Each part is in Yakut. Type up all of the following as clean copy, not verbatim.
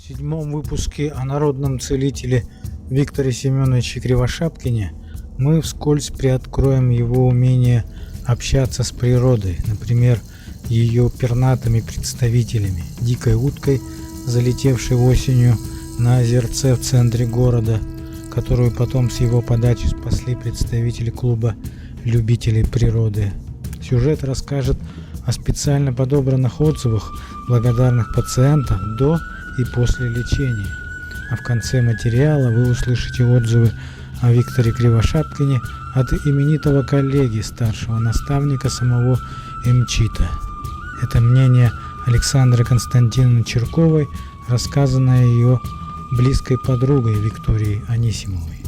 В седьмом выпуске о народном целителе Викторе Семеновиче Кривошапкине мы вскользь приоткроем его умение общаться с природой, например, ее пернатыми представителями, дикой уткой, залетевшей осенью на озерце в центре города, которую потом с его подачи спасли представители клуба любителей природы. Сюжет расскажет о специально подобранных отзывах благодарных пациентов до и после лечения. А в конце материала вы услышите отзывы о Викторе Кривошапкине от именитого коллеги, старшего наставника самого МЧИТа. Это мнение Александры Константиновны Чирковой, рассказанное ее близкой подругой Викторией Анисимовой.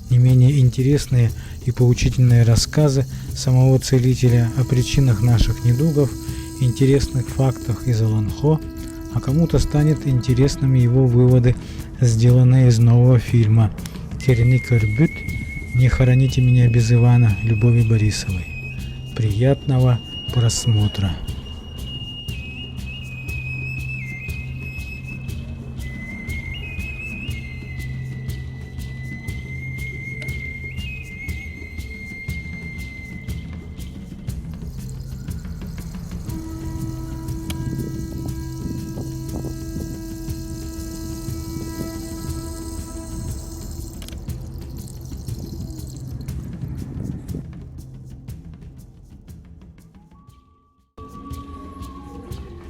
Не менее интересные и поучительные рассказы самого целителя о причинах наших недугов, интересных фактах из Олонхо, а кому-то станет интересными его выводы, сделанные из нового фильма «Кэрэни көрбүт. Не хороните меня без Ивана» Любови Борисовой. Приятного просмотра!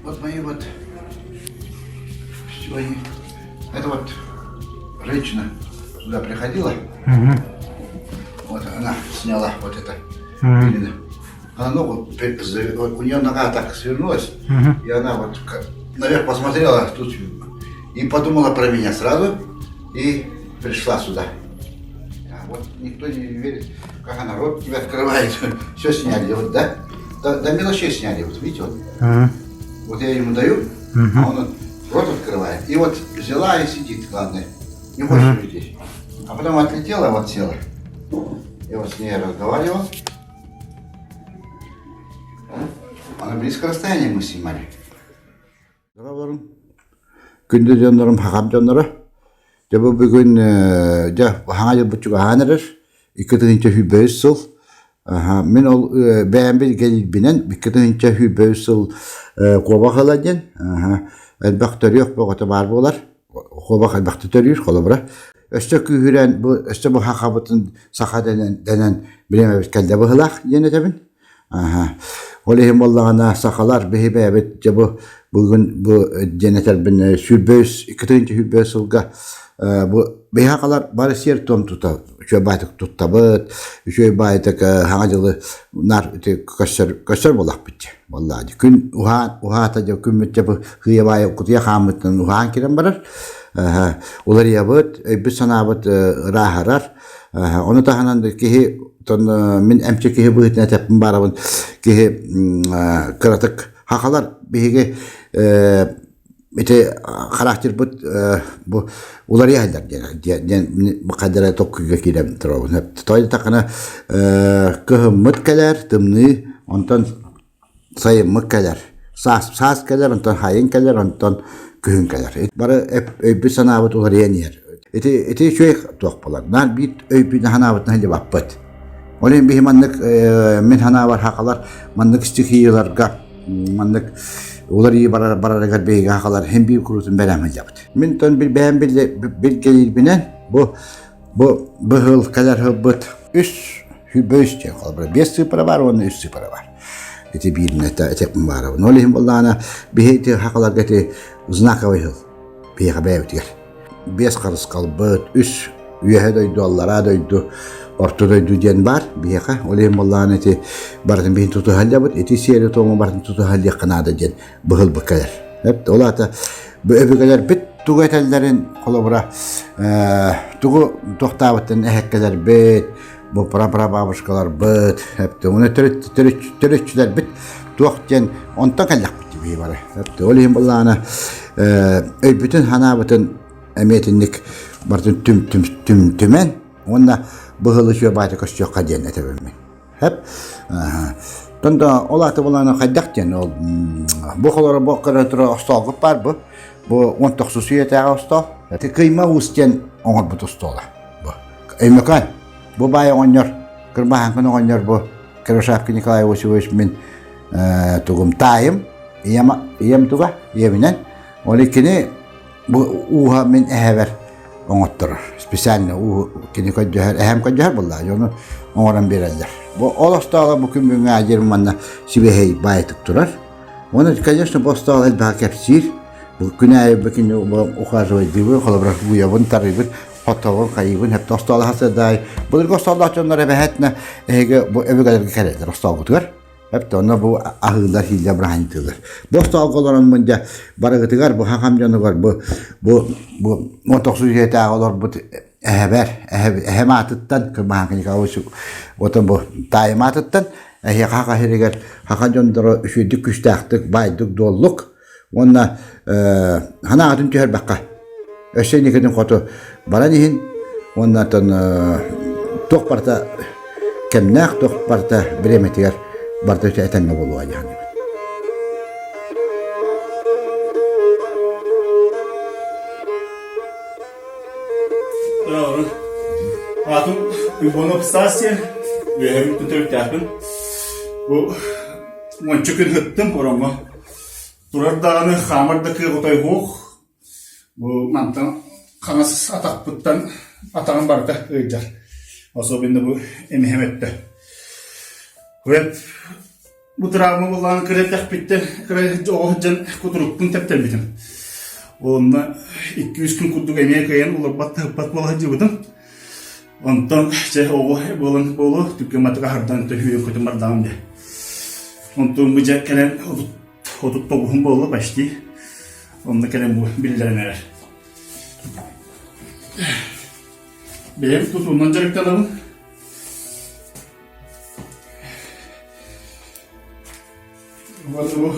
Вот мои вот сегодня. Это вот женщина сюда приходила. Угу. Вот она сняла вот это. Угу. Она ногу, у нее нога так свернулась, Угу. и она вот наверх посмотрела тут и подумала про меня сразу, и пришла сюда. А вот никто не верит, как она рот тебя открывает. Все сняли, вот, да? До, до мелочей сняли, вот видите, вот. Угу. Вот я ему даю, Угу. а он вот рот открывает. И вот взяла и сидит, главное. Не хочет Мгм. улететь. А потом отлетела, вот села. Я вот с ней разговаривал. А на близкое расстояние мы снимали. Дорогорум. Күндү дьоннорум, хахам дьонноро. Дьэ бу бүгүн дьэ хаҥа дьылбыт чугаһаан эрэр. 2025 сыл. Мин ол бэйэм билгэлиирбинэн 2025 сыл куобах ыла диэн элбэх төрүөх бөҕөтө баар буолар. Куобах элбэхтэ төрүүр холобура. Өссө күүһүрэн бу өссө бу хахабытын саха дэнэн дэнэн бириэмэбит кэллэ быһыылаах диэн этэбин. Ол иһин буоллаҕына сахалар биһи бэйэбит дьэ бу бүгүн бу диэн этэрбин сүүрбэ 2 сылга бу биһи сахалар бары сиэр-туом тута үчүгэй баайтык туттабыт, үчүгэй баайтык хаҥа дьылы наар ити көссөр көссөр буолахпыт дии буоллаа дии. Күн уһаан уһаата дьэ күммүт дьэ бу сыыйа баайа кутуйа хааммытынан уһаан киирэн барар. Уларыйабыт, өйбүт-санаабыт ырааһырар. Ону таһынан киһи тон мин эмчи киһи быһыытынан этэппин баарабын киһи кыратык хахалар биһиги ити характербыт бу уларыйа сылдьар диэн диэн хайдара токкуйга киирэн туробун той такана кыһыммыт кэлэр тымныы онтон сайыммыт кэлэр саас саас кэлэр онтон хайын кэлэр онтон күһүн кэлэр бары өйбүт санаабыт уларыйан иһэр ити ити үчүгэй туох буолар наар биир өйбүт санаабытын сылдьыбаппыт ол иһин биһи маннык мин санаабар хахалар маннык стихияларга маннык уларыйыы барар барарыгар биһиги хахалар хин биир куруутун бэлэм сылдьабыт мин тон бэйэм билгэлиирбинэн бу Бу быһыл кэлэр сылбыт үс 105 диэн холобура биэс сыыппара баар уонна үс сыыппара баар. Ити биирин этэ этиэхпин баарабын. Ол иһин буоллаҕына биһи ити хахаларга ити знаковый сыл биһиэхэ бэйэбитигэр. Биэс харысхалбыт, үс үөһэ дойду, аллараа дойду, орто дойду диэн баар биһиэхэ. Ол иһин буоллаҕына ити барытын биһин тутуһаллабыт, ити сиэри-туому барытын тутуһаллыахха наада диэн быһылбыт кэлэр. Ол аата бу өбүгэлэрбит тугу этэллэрин холобура тугу туохтаабыттан эһэккэлэрбит, бу прапрабабушкаларбыт, уну төрүччүлэрбит туох диэн онтон кэллэхпит дии бары. Ол иһин буоллаҕына өйбүтүн ханаабытын эмиэ итинник барытын түм түм түм түмэн уонна быһылы үчүгэй баайта көрсүөххэ диэн этэбин мин. Хэп. Тон да ол аата булаана хайдах диэн ол бу холоро бу көрө тура остуолгут баар бу. Бу 19 үйэтээҕи остуол. Кыйма уус диэн оҥорбут остуола. Бу. Өймөкөөн. Бу баай оҕонньор, Кырбаһааҥкын оҕонньор бу Кривошапкин Николай Васильевич мин тугум таайым, ийэм, ийэм туга, ийэбинэн. Ол кини бу ууһа мин эһэбэр оҥотторор. Специально уу кини көрдөһөр, эһэм көрдөһөр буоллаа, дьону оҥорон биэрэллэр. Бу ол остуола бу күн бүгүҥҥэ адьыр манна сибиэһэй баайтык турар. Уонна, конечно, бу остуол элбэҕи кэпсиир. Бу күн аайы бу күн ухаживайдыыбын, холобура уйабын, тарыыбын, хоттобун, хайыыбын, хэптэ остуол аһасыдаай. Былыргы остуоллаах дьоннор эбэһэтинэ эһиги бу өбүгэлэргэ кэлэллэр остуолгутугар. Эптэ онно бу аһыылар хииллэр быраһаанньытыылар. Бу остуолга олороммун дьэ барыгытыгар бу хахам дьонугар бу бу бу 19 үйэтээҕи олорбут эһэбэр эһэм аатыттан Кырбаһааҥкы Николаевич отон бу таайым аатыттан эһиэхэ хаха сиригэр хаха дьондоро үчүгэйдик күүстээхтик баайдык дуоллук уонна ханаҕатын түһэрбэххэ өссө инникитин хоту баран иһин уонна оттон туох барыта кэмнээх туох барыта бириэмэтигэр барыта этэҥҥэ буолуо дии Аатым Уйбанов Стасия, үөһэбит төрүттээхпин. Бу уонча күн ыттым ороҥҥо. Турар даҕаны хаамар да кыах отой суох. Бу мантан хаҥас атахпыттан атаҕым барыта ыалдьар. Особенно бу эмиһэм өттө. Бу травма буоллаҕына кыра эрдэхпиттэн кыра оҕо сылдьан кутурукпун тэптэрбитим. Уонна 2-3 күн курдук эмиэ кыайан олорбот таһыппат буола сылдьыбытым. Онтон чэ оҕо буолан буолуо түргэн матык аһардан төһүүрүн көтөн бардаҕым дии. Онтон бу дьэ кэлэн 39 буолла почти. Онно кэлэн бу биллэрэн эрэр. Бэйэм тутуунан дьарыктанабын. Вот бу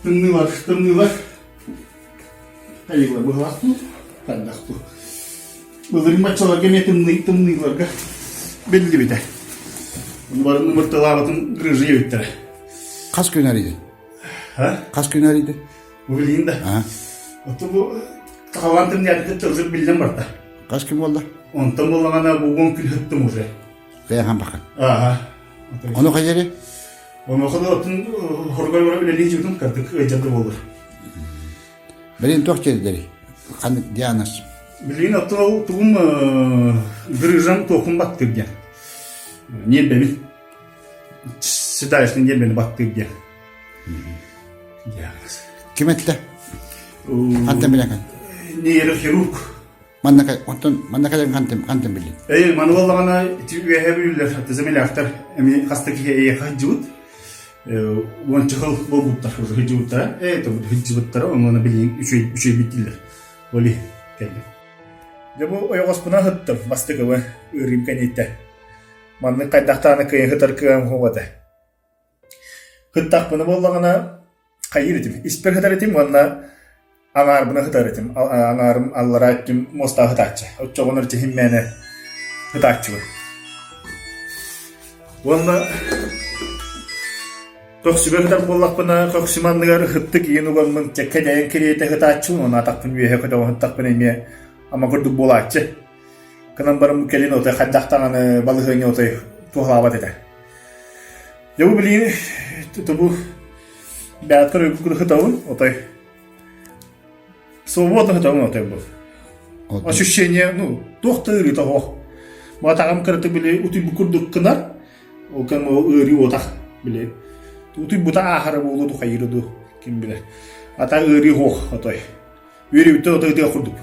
тымныылар, тымныылар айылар быһылаах дуу, хайдах дуу. Былырыын баччаларга эмиэ тымныы тымныыларга биллибитэ. Ону барын ымырталаабытын грыжа эбиттэрэ. Хас күн арыйдын? А? Хас күн арыйдын? Бу билигин да. Ото бу халаан тымныйатын тылзыр биллэн барда. Хас күн буолла? Онтон буоллаҕына бу уон күн ыттым уже. Кыйахан бахан. Ааха. Ону хайдары? Онуоха да оттон хоргой бара үлэлии дьыбытым кырдык ыалдьарда буолар. Билин туох жердери? Ханнык диагноз? Билигин оттон ол тугум грыжам туохум баттыр диэн. Ньиэрбэбин. Седалищный ньиэрбэни баттыр диэн. Диагноз. Ким эттэ? Хантан билэҥин? Нейрохирург. Манна онтон манна кэлэн хантан хантан биллин? Эй, маны буоллаҕына ити үөһэ бүлүүлэр замелявтар эми хаста киһи эйиэхэ сылдьыбыт. Уонча сыл буолбуттар уже сылдьыбыттара. Э, это сылдьыбыттара, онно билигин үчүгэй үчүгэй дииллэр. Оли кэллим. Дьэ бу ойоҕоспунан сыттым, бастакыбы ыарыым кэнниттэн. Маннык хайдахтааны кыайан сытар кыаҕым суох этэ. Сыттахпына буоллаҕына хайыыр этим, испэр сытар этим уонна аҥаарбына сытар этим, аҥаарым аллараа өттүм муостаах сытааччы. Оччоҕуна ичиһим мээнэ сытааччыбын. Уонна көхсүбэр сытар буоллахпына, көхсүм анныгар сыттык иин угаммын чэккэ дьайан кэриэтэ сытааччыбын уонна атахпын үөһэ көтөҕө сыттахпына эмиэ ама курдук буолааччы. Гынан баран кэлин отой хайдах даҕаны балаһыанньа отой туһалаабат этэ. Дьэ бу билигин бу бэйэткэр өйгү сытабын отой свободно сытабын отой бу. Ощущение, ну, туох да ыарыыта суох. Матаҕым кыратык били утуйбут курдук гынар, ол кэм ол ыарыы уотах били утуйбута ааһара буолуо ду хайыыра дуу ким билэр. Ата ыарыы суох отой. Үөрүүбүттэн отой ытыах курдук.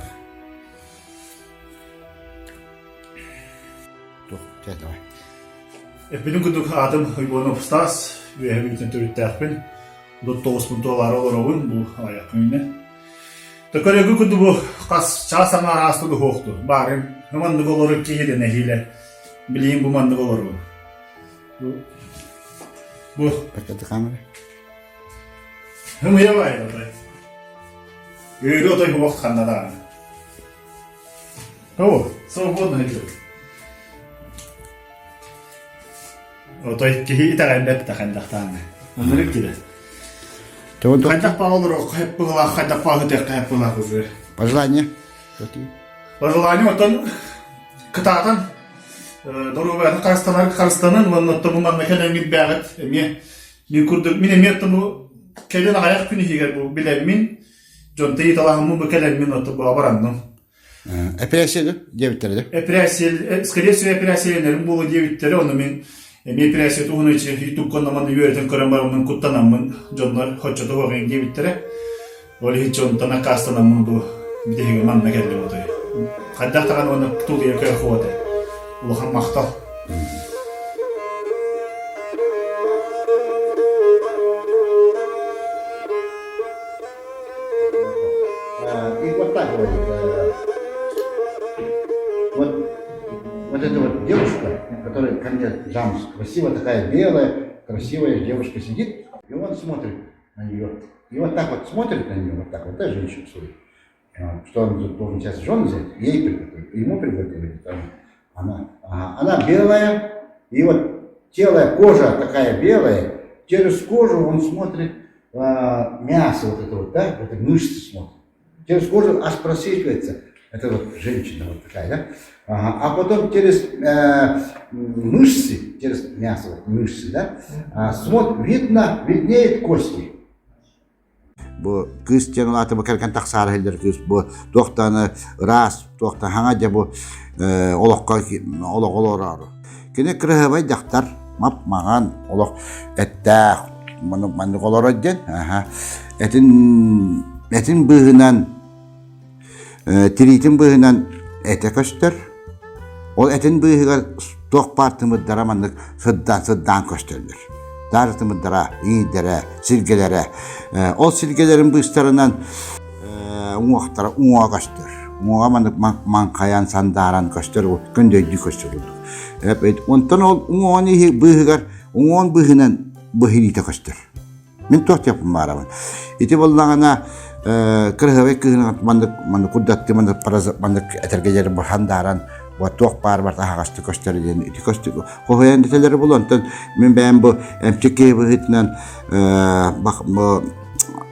Эппитим курдук аатым Уйбанов Стас, үөһэ Бүлүүттэн төрүттээхпин. Тоҕуспун туолаары олоробун бу аҕыйах күнүнэн. Төкөрөгү курдук бу хас чаас аҥаар ааста дуһуохту. Баарым маннык олорор киһи да нэһиилэ. Билигин бу маннык олоробун. Бу бу камера. Хымыйа баайы отой. Ыыры отой хуох ханна даҕаны. О, свободно идет. Отой киһи итэҕэйбэт да хайдахтааны. Оннук киирэр. Хайдах баҕалар хайппылаах, хайдах баҕытыахха хайппылаах уже. Пожелание. Пожелание оттон кытаатан доруобуйатын харыстанар харыстанан уонна оттон бу манна кэлэҥҥит бээҕит эмиэ мин курдук мин эмиэ оттон бу кэлин аҕыйах күн иһигэр бу билэммин дьонтон ыйыталаһаммын бу кэлэммин оттон бу абаранным Эпэрээссийэ диэбиттэрэ дии. Эпэрээссийэ, скорее всего, эпэрээссийэлэнэрим буолуо диэбиттэрэ, ону мин эмиэ эпэрээссийэ туһунан ютубка онно үөрэтэн көрөн бараммын куттанаммын дьоннор хоччото суох диэбиттэрэ. Ол иһин дьонтон аккаастанаммын бу бүтэһигэр манна кэллим отой. Хайдах даҕаны уонна тулуйа кыах этэ. Улахан махтал. И вот так говорит. Вот, вот эта вот девушка, которая ко мне замуж, красивая такая белая, красивая девушка сидит, и он смотрит на нее. И вот так вот смотрит на нее, вот так вот, да, женщину свою, что он должен сейчас жен взять, ей приготовить, ему приготовить. Там, она, она белая, и вот тело, кожа такая белая, через кожу он смотрит мясо вот это вот, да, вот это мышцы смотрит. Через кожу аж просвечивается. Это вот женщина вот такая, да? Ага. А потом через э, мышцы, через мясо, вот, мышцы, да, а, смотр, видно, виднеет кости. Бу кыыс диэн улаата бу кэргэн тахсаары иһиллэр кыыс бу туохтааны ыраас туохта хаҥа дьэ бу олоххо олох олороору. Кини кырыһыбай дьахтар мап-маҥан олох эттээх маннык олорор диэн этин этин быыһынан Тириитин быыһынан этэ көстөр. Ол этин быыһыгар туох баар тымырдара маннык сырдаан сырдаан көстөллөр. Даары тымырдара, иҥиирдэрэ, силгэлэрэ. Ол силгэлэрин быыстарынан уҥуохтара уҥуоҕа көстөр. Уҥуоҕа маннык маҥхайан, сандааран көстөр, көндөйдүү көстөр курдук. Онтон ол уҥуоҕун быыһыгар уҥуоҕун быыһынан быһыриитэ көстөр. Мин туох диэппин баарабын. Ити буоллаҕына кырыһабай кыһын маннык маннык курдаттыы маннык маннык этэргэ диэри быһан вот туох баар барыта аһаҕастык көстөр диэн ити көстү хоһуйан этэлэри булу онтон мин бэйэм бу эмчик киһи быһыытынан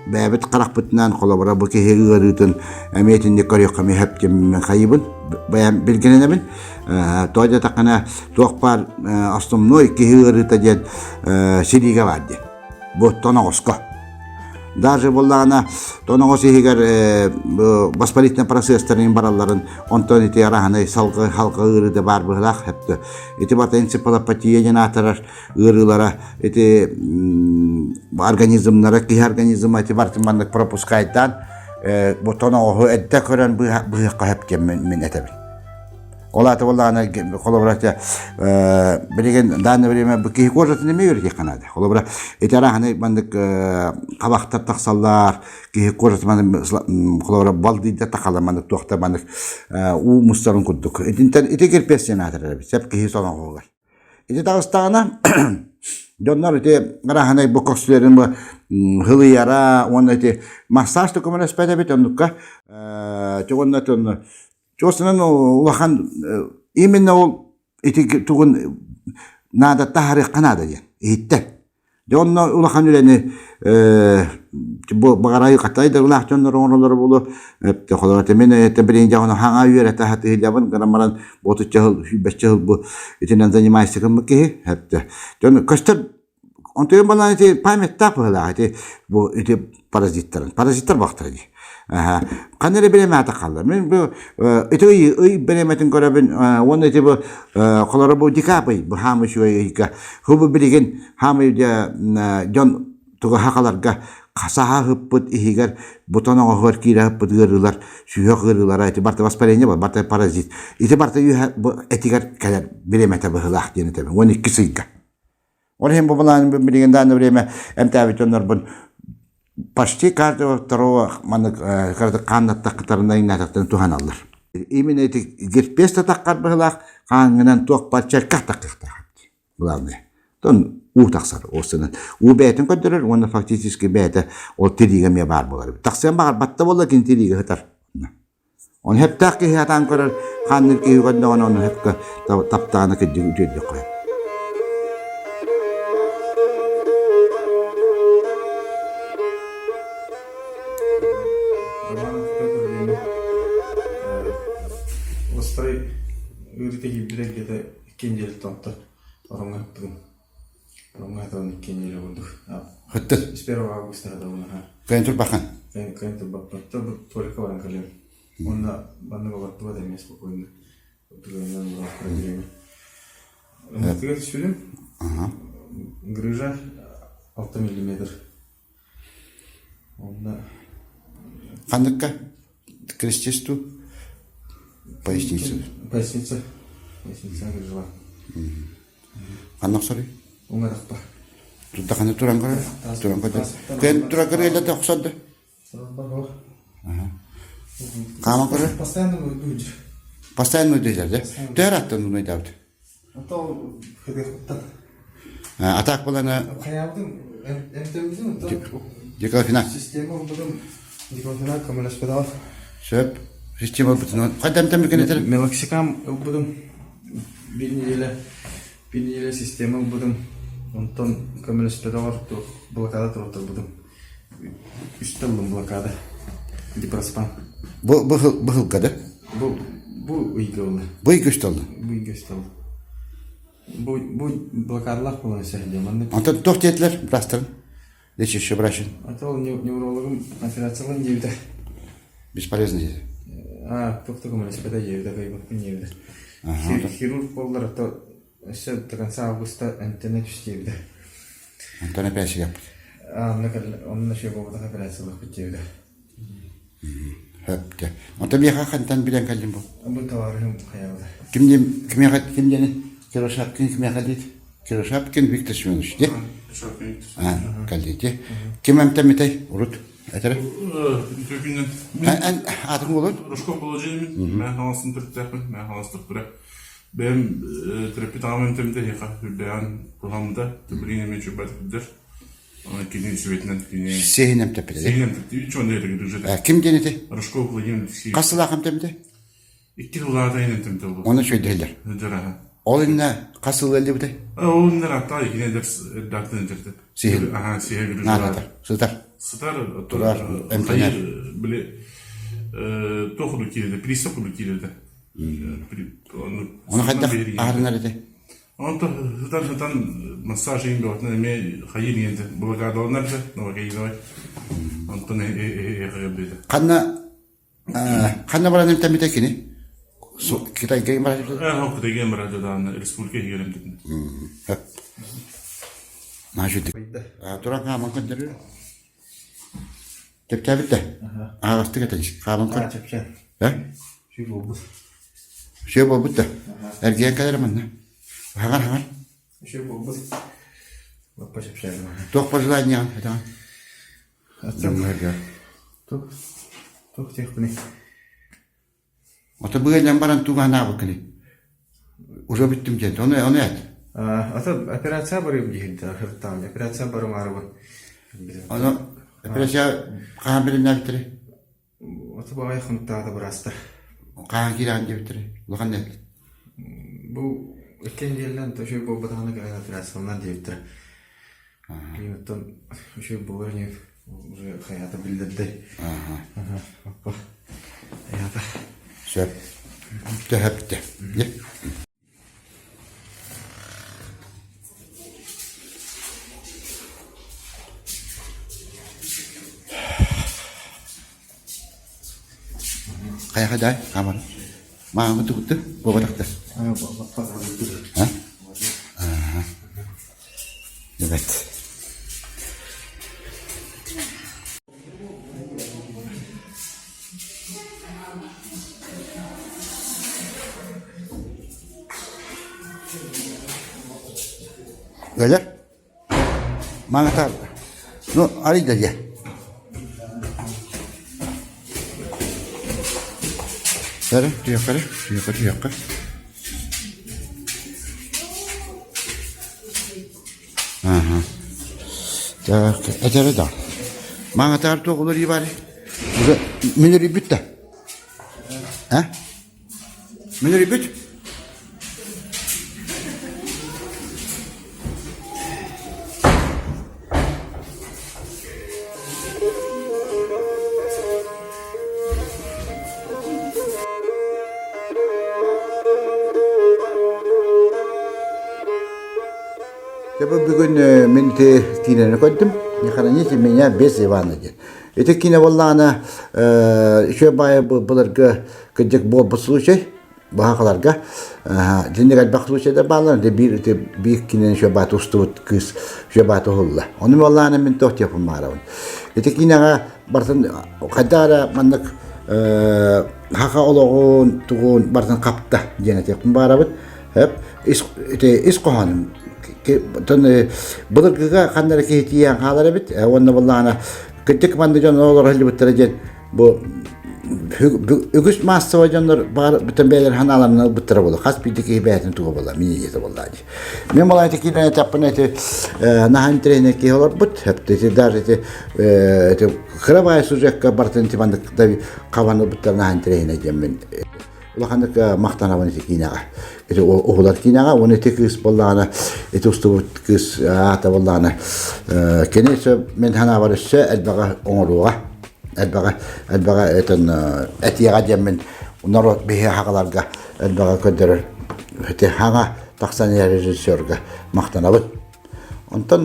бэйэбит харахпытынан холобура бу киһи ыарыытын эмиэ итинник көрүөххэ эмиэ сөп диэн мин хайыбын бэйэм билгэнэнэбин тоҕо диэтэххинэ туох баар основной киһи ыарыыта диэн силиигэ баар диэн бу тоноҕоско. Даже буоллаҕына тоноҕос иһигэр воспалительный процесстарын баралларын онтон ити араһынай салгы халга ыарыыта баар быһылаах хэптэ. Ити барыта энцефалопатия диэн аатырар ыарыылара ити организмнара киһи организма ити барытын маннык пропускайдаан бу тоноҕоһу эрдэ көрөн быһыахха сөп диэн мин этэбин. Ол аата буоллаҕына холобура билигин данное время бу киһи кожатын эмиэ үөрэтиэххэ наада. Холобура ити арааһынай маннык хабахтар тахсаллар, киһи кожата маннык холобура балдыйда тахалар маннык туохта маннык уу мустарын курдук. Итинтэн ити кирпиэс диэн аатырар эбит. Сөп киһи соноҕоһугар. Ити таҕыстаҕына дьоннор ити арааһынай бу көхсүлэрин бу хылыйара уонна ити массаж да көмөлөспөт эбит оннукка уонна Чуосунан улахан именно ол ити тугун наада таһарыахха наада диэн иһиттэр. Дьэ онно улахан үлэни бу баҕарай хатай дагылаах дьоннор оҥороллоро буолуо. Холобура мин билигин дьэ ону хаҥа үөрэтэ сатыыллабын гынан баран отучча сыл сүүрбэччэ сыл бу итинэн занимайся гыммыт киһи. Дьон көстөр Онтуйан балаан ити памяттаах быһыылаах ити бу ити паразиттарын. Паразиттар бахтара дии. Ханна эрэ бириэмэҕэ хаалла. Мин бу ити ый ый бириэмэтин көрөбүн уонна ити бу холоро бу декабрь бу хаамый үчүгэй ыйга хубу билигин хаамый дьон туга хахаларга саха ыппыт иһигэр бутон оҥоһугар киирэ ыппыт ыарыылар сүһүөх ыарыылара ити барыта воспаление барыта паразит ити барыта үөһэ бу этигэр кэлэр бириэмэтэ быһыылаах диэн этэбин 12 ыйга Ол иһин бу былаан билигин данное время эмтээбит дьоннорбун почти каждого второго маннык хааннаттахтарына иҥнэтэхтэрин туһаналлар. Именно ити герпес татаххар быһылаах хааҥҥынан туох баар чэркэх таххыахтаах главное. Тон уу тахсар уостунан. Уу бэйэтин көрдөрөр уонна фактически бэйэтэ ол тириигэ эмиэ баар буолар. Тахсыан баҕарбатта буолла кини тириигэ сытар. Ону сөптөөх киһи сатаан көрөр, ханнык киһи көрдөҕүнэ ону сөпкө таптаҕына кырдьык үтүөрдүөххэ сөп. Икки нэдиэлэттэн онтон ороҥҥо ыппытым. Ороҥҥо сытабын икки нэдиэлэ курдук. Хыттын. С первого августа сытабын аха. Кыайан турбаххын? Кыайан турбаппын. Только баран кэлиэм. Уонна маннык олордубат эмиэ спокойно. Ымытыгар түсүрүм. Грыжа 6 миллиметр. Онно Ханныкка? Крестец дуу? Поясница. Поясница. Поясница грыжа. Ханна охсоруй? Уҥарахпа. Турдахана туран көрөр. Туран көрөр. Кэн туран көрөр да охсор да. Хааман көрөр. Постоянно выйдешь. Постоянно выйдешь, да? Төһөр аттан унайдаабыт? Атаак булана Хайаабытым эмтэммитим Диклофенак. Система ылбытым диклофенак көмөлөспөтөҕө. Сөп. Система ылбытын. Хайда эмтэммикин этэр? Мелоксикам ылбытым. Биир неделя биир неделя система ылбытым. Онтон көмөлөспөтөҕөр блокада туруттарбытым. Үстэ ыллым блокада. Дипроспан. Бу бу бу сылга да? Бу бу ыйга ылла. Бу ыйга үстэ ылла. Бу ыйга үстэ ылла. Бу бу блокадалаах буолан сэһэлиэ маннык. Онтон туох диэтилэр быраастарын? Лечащий врач. А то неврологым операциялан диэбитэ. Бесполезно диэти. А, туох да көмөлөспөтө диэбитэ, кыайбаппын диэбитэ. Хирург буоллар, то Өссө до конца августа эмтэнэ түс диэбитэ. Онтон операциялаппыт. Онно онно үчүгэй буолбатах операциялыахпыт диэбитэ. Хөп дьэ. Онтон миэхэ хантан билэн кэллим бу? Бу товарыһым хайаабыта. Ким диэн кимиэхэ ким диэни Кирашапкин кимиэхэ диит? Кирашапкин Виктор Семенович дии. А, кэллиити. Ким эмтэммитэй урут? Этэрэ? Күннэн. Эн аатыҥ буолун? Рожков Положением, мэ хаҥасын төрүттээхпин, мэ хаҥас төрүттэрэ. Бэйэм төрөппүт аҕам эмтэммитэ эһиэхэ үрдээҕин туһаммыта, билигин эмиэ үчүгэйбэтик сылдьар. Онон кини сүбэтинэн кини Сиһин эмтэппитэ. Сиһин эмтэппитэ. Үч уон Э, Ким диэн этэй? Рожков Владимир Алексеевич. Хас сылаах эмтэммитэ? Икки сыллааҕыта иһин эмтэммитэ буолуо. Оны үчүгэйдиһэллэр. Сылдьар Ол иннэ хас сыл ыалдьыбытай? Ол иннэ аттаа иккини эдэр эрдэхтэн эдэрдэ. Сиһин. Аха, сиһэ Наадатар. Сытар. Сытар. Турар. Эмтэнэр. Били туох курдук киирдэ, приступ курдук киирдэ. Ону хайдах аһарынар этэй? Онтон сытан-сытан массаж иһин бөҕөтүнэн эмиэ хайыыр иһин блокадаланар да новокаиновай. Онтон эһэҕэ Ханна ханна баран эмтэммитэ кини? Китайга баран Кытайга баран даҕаны республика иһигэр эмтэтин. Наажыдык. Туран хааман көрдөрөр. Чэпчээбит да? Аһаҕастык этэн хааман көр. Чэпчээн. Э? Үчүгэй буолбут. Үчүгэй буолбут да? Эргийэн кэлэр манна. Хаҥар хаҥар. Үчүгэй буолбут. Лаппа чэпчээтим. Туох пожеланияҕын этэҕин? Дьоҥҥо Туох туох диэхпиний? Ото быыллан баран тугу анаабыккыный? Уже бүттүм диэн. Ону ону эт. Ото операция барыым диһин сырыттаҕым. Операция барымаарыбын. Ону операция хаһан билиннээбиттэрий? Ото баҕайы хонуктаата быраастар. Хаһан киирэҕин диэбиттэрий? Улахан эт. Бу икки нэдиэлэнэн үчүгэй буолбатаҕына кэлэн операцияланар диэбиттэрэ. Оттон үчүгэй буолар ини уже хайаата биллэрдэй. Ааха. Хайаата. Сөп. Төһөптө. Хайа дай, камар. Маамы тугутты, буобатахты. А? Ага. Evet. Öyle. Маҥатар. Ну, арыйда дьэ. Бары, түһүөххэ, түһүөххэ, түһүөххэ. Ага. Так, этэрэ да. Маҥатаар туох уларыы баар? Уже мин өрүйбүт да. А? Мин өрүйбүт? Дьэ бу бүгүн мин ити киинэни көрдүм. Не храните меня без Ивана диэн. Ити киинэ буоллаҕына үчүгэй баайы былыргы кырдьык буолбут случай баһаакаларга итинник элбэх случайдар бааллар ити биир ити биир кинини үчүгэй бааты устубут кыыс үчүгэй бааты уһулла. Ону буоллаҕына мин туох диэхпин баҕарабын. Ити киинэҕэ барытын хайдах эрэ маннык хаха олоҕун тугун барытын хапта диэн этиэхпин баҕарабын. Ис ити ис хоһоонун былыргыга ханна эрэ киһи тиийэн хаалар эбит уонна буоллаҕына кырдьык манна дьон олоро сылдьыбыттара диэн бу үгүс маассабай дьоннор баар бүтэн бэйэлэр ханааларынан ылбыттара буолла хас биирдии киһи бэйэтин туга буолла миниитэ буолла дии мен буолан ити киирэн этаппын ити наһаа интэриэһинэй киһи олорбут ити даже ити ити кыра баай сюжекка барытын ити маннык хабан ылбыттар наһаа интэриэһинэй диэммин улаханнык махтанабын ити киинэҕэ. Ити уһулар киинэҕэ уонна ити кыыс буоллаҕына, ити устубут кыыс аата буоллаҕына, кини өссө мин санаабар өссө элбэҕи оҥоруоҕа. Элбэҕи элбэҕи этэн этиэҕэ диэммин норуот биһи хагаларга элбэҕи көрдөрөр ити хаҥа тахсан иһэр режиссерга махтанабын. Онтон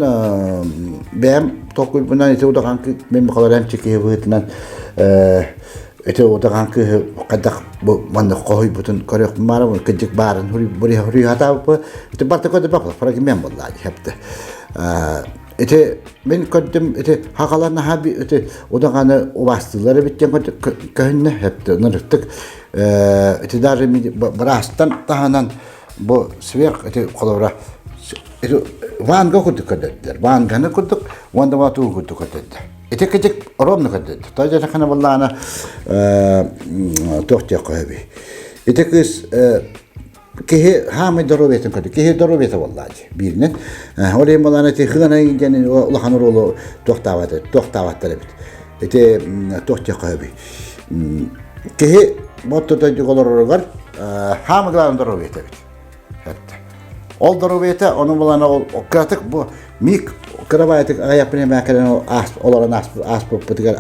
бэйэм толкуйбунан ити удаҕан мин бахалар эмчи киһи быһыытынан ити удаҕан кыыһы хайдах бу маннык хоһуйбутун көрүөхпүн баарым кырдьык баарын хуруйхатаабыппы ити барыта көрдөбөх фрагмент буолла дии ити мин көрдүм ити хахалар наһаа ити удаҕаны убаастыыллар эбит диэн көһүннэ хэпти ынырыктык ити даже быраастан таһынан Бу сверх ити холобура ити Ванга курдук көрдөрдүлэр. Ванганы курдук уонна Ватуу курдук көрдөрдө. Ити кичик ровно көрдөрдө. Той дьахана буоллаана туох диэх көһөбүй. Ити кыыс киһи хаамай доруобуйатын көрдө. Киһи доруобуйата буоллаа дии бииринэн. Ол иһин буоллаана ити хыгана диэн улахан оруолу туохтаабат туохтаабаттар эбит. Ити туох диэх көһөбүй. Киһи ботто дойдуга олороругар хаамы главный доруобуйата эбит. Ол доруобуйата ону булан ол кыратык бу миг кырабаайтык аҕыйахпын эмээ кэлэн олорон ааспыппытыгар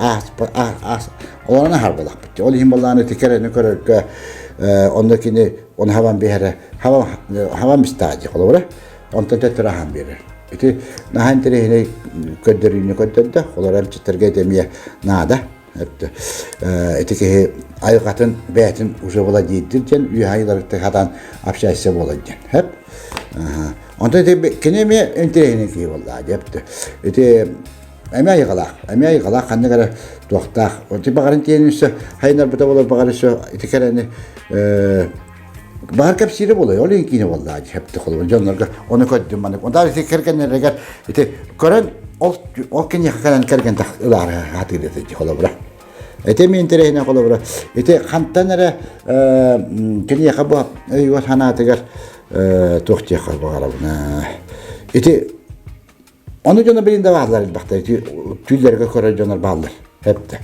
олорон аһар буолахпыт. Ол иһин буоллаан ити кэрэни көрөргө онно кини оны хабан биэрэ хабан бистаа дии холобура онтон төттөрү аһан биэрэр. Ити наһаа интэриэһинэй көрдөрүүнү көрдөрдө. Олор эмчиттэргэ эмиэ наада. Ити киһи айылҕатын бэйэтин уже владеет диэн үөһэ айыларыттан хатан общайся буолар диэн. Хэп. Онтон ити кини эмиэ интэриэһинэй киһи буолла диэпти. Ити эмиэ айылҕалаах, эмиэ айылҕалаах ханнык эрэ туохтаах. Ити баҕарын тиэнин өссө хайынарбыта буолар баҕар өссө ити кэрэни Баар кэпсиирэ буолай, ол иһин киинэ буоллаа дьэпти холобур дьоннорго ону көрдүм маннык. Онтон ити кэргэннэригэр ити көрөн ол ол киниэхэ кэлэн кэргэн ылаары хатыыр этэ холобура. Ити мин интэриэһинэй холобура. Ити хантан эрэ киниэхэ бу өйүгэр санаатыгар туох диэххэ баҕарабын. Ити Ону дьоно билин да бааллар элбэхтэр. Ити түүллэргэ көрөр дьонор бааллар. Эптэ.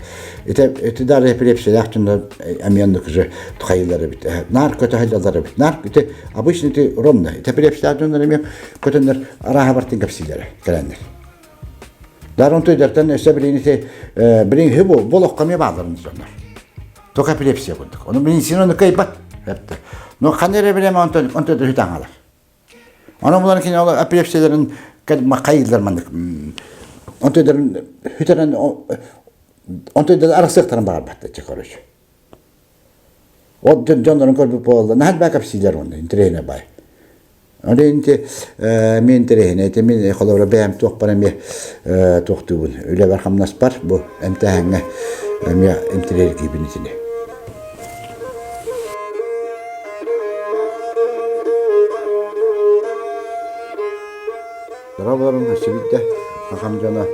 Ити ити даже эпилепсиялаах дьоннор эмиэ оннук же хайылар эбит. Наар көтө сылдьаллар эбит. Наар ити обычно ити ровно. Ити эпилепсиялаах дьоннор эмиэ көтөннөр арааһа бартын кэпсиилэрэ кэлэннэр. Даже он түйдертен өссө билин ити билин хи бу болохко эмиэ бааллар дьоннор. Только эпилепсия курдук. Ону медицина ону кыайбат. Эптэ. Но ханна эрэ билем онтон онтон үтаҥалар. Онон булан кини ол эпилепсияларын хайыылар маннык онтойдарын хүтэрэн онтойдарын арахсыахтарын баҕарбаттар чэ короче. Ол дьоннорун көрбүт буолла наһаа баа кэпсиилэр уонна интэриэһинэй баай. Ол инти мен интэриэһинэй ити мин холобура бэйэм туохпар эмиэ туохтуубун үлэбэр хамнаспар бу эмтээһиҥҥэ эмиэ интэриэһиргиибин итини. Дорооболорун өссө Сахам дьоно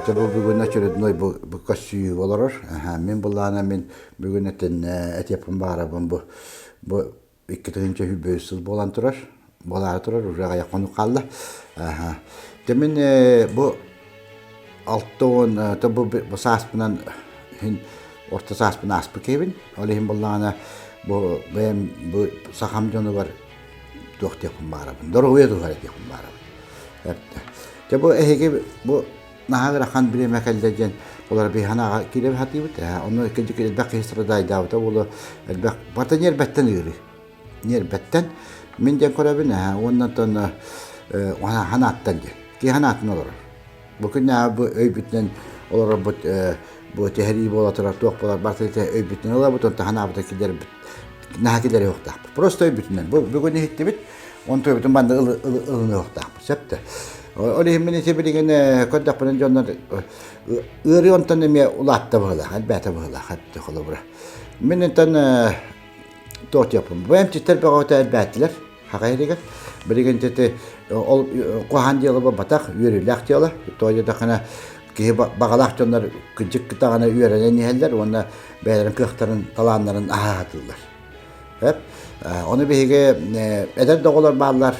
дьэ бу бүгүн очередной бу көссүү олорор. Мин буллаана мин бүгүн этин этиэппин баарабын бу бу 2023 сыл буолан турар. Буолаары турар уже аҕыйах хонук хаалла. Дьэ мин бу 60 бу бу сааспынан иһин орто сааспын ааспыт киһибин. Ол иһин буоллаҕына бу бэйэм бу сахам дьонугар туох диэхпин баҕарабын. Доруобуйа туһугар этиэхпин баҕарабын. Дьэ бу эһиги бу наһаа ыарахан бириэмэ кэллэ диэн олор биһанаҕа киирэ сатыыбыт. Онно кырдьык элбэх киһи страдайдаабыта буолуо элбэх барыта ньиэрбэттэн ыарыы. Ньиэрбэттэн мин диэн көрөбүн уонна оттон. Ханааттан диэн. Киһи ханаатын олорор. Бу күннээҕи бу өйбүтүнэн олорорбут бу түһэрии буола турар туох буолар барыта өйбүтүнэн ылабыт онтон ханаабыта киллэрбит наһаа киллэриэхтаахпыт. Просто өйбүтүнэн. Бу бүгүн иһиттибит, онтон өйбүтүн манна ылыныахтаахпыт. Сөп да. Ол иһин мин ити билигин көрдөхпүнэ дьоннор ыарыы онтон эмиэ улаатта быһыылаах, элбээтэ быһыылаах холобура. Мин онтон туох диэппин. Бу эмчиттэр бөҕөтө элбээтилэр хаха иһигэр. Билигин ити ол куһаҕан дьыала буолбатах, үөрүүлээх дьыала. Тоҕо диэтэххинэ киһи баҕалаах дьоннор кырдьык даҕаны үөрэнэн иһэллэр уонна бэйэлэрин кыахтарын, талааннарын аһа сатыыллар. Сөп. Ону биһиги эдэр да оҕолор бааллар,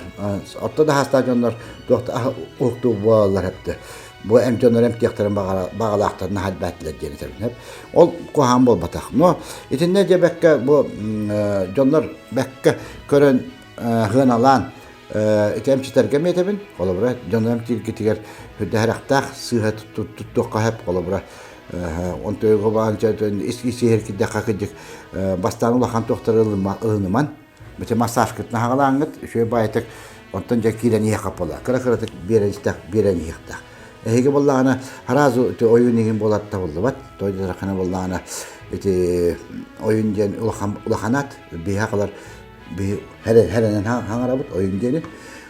орто да саастаах дьоннор туох да уһуктуу буолаллар эптэ. Бу эм дьоннор эмтиэхтэрин баҕалаахтарын наһаа элбээтилэр диэн этэбин. Ол куһаҕан буолбатах. Но итиннэ диэбэккэ бу дьоннор бэккэ көрөн сыаналаан ити эмчитэргэ эмиэ этэбин. Холобура, дьону эмтииргитигэр үрдэһэрэхтээх сыыһа туттуохха сөп. Холобура, онтуйга ис исиһэр кирдэххэ кырдьык бастаан улахан туохтары ылыныман бите массажкытын аһаҕалааҥҥыт үчүгэй баайытык онтон дьэ киирэн иһиэххэ буола кыра кыратык биэрэн истэх биэрэн иһиэхтээх эһиги буоллаҕына сразу ити ойуун иһин буолар табыллыбат той дьарахана буоллаҕына ити ойуун диэн улахан улаханаат биһи халар биһи хэрэнэн хаҥарабыт ойуун диэни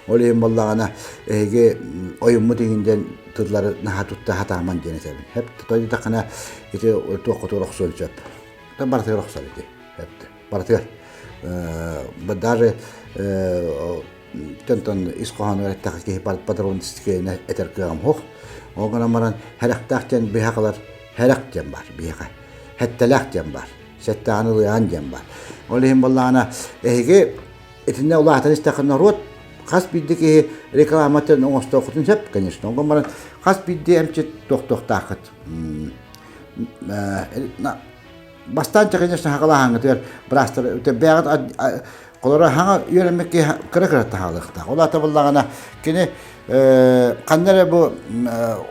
ол иһин буоллаҕына эһиги ойуммут иһин диэн тыллары наһаа тутта сатааман диэн этэбин хэп той диэтэххинэ ити туоххутугар охсуон сөп барытыгар охсор ити хэп барытыгар даже төнтөн ис хоһоонугар эттэххэ киһи патронистиканы этэр кыаҕым суох ол гынан баран хэрэхтээх диэн биһиэхэ хэрэх диэн баар биһиэхэ хэттэлээх диэн баар сэттэҕин ылыаҕын диэн баар. Ол иһин буоллаҕына эһиги итиннэ улаатан истэххэ норуот хас биирдии киһи рекламатын оҥостуоххутун сөп, конечно. Онон баран хас биирдии эмчит туохтуохтааххыт. Бастаан конечно хагалааһаҥҥытыгар быраастар бэйэҕит Холоро хаҥа үөрэммит киһи кыра-кыра таһаалыахтаах. Ол аата буоллаҕына кини ханна эрэ бу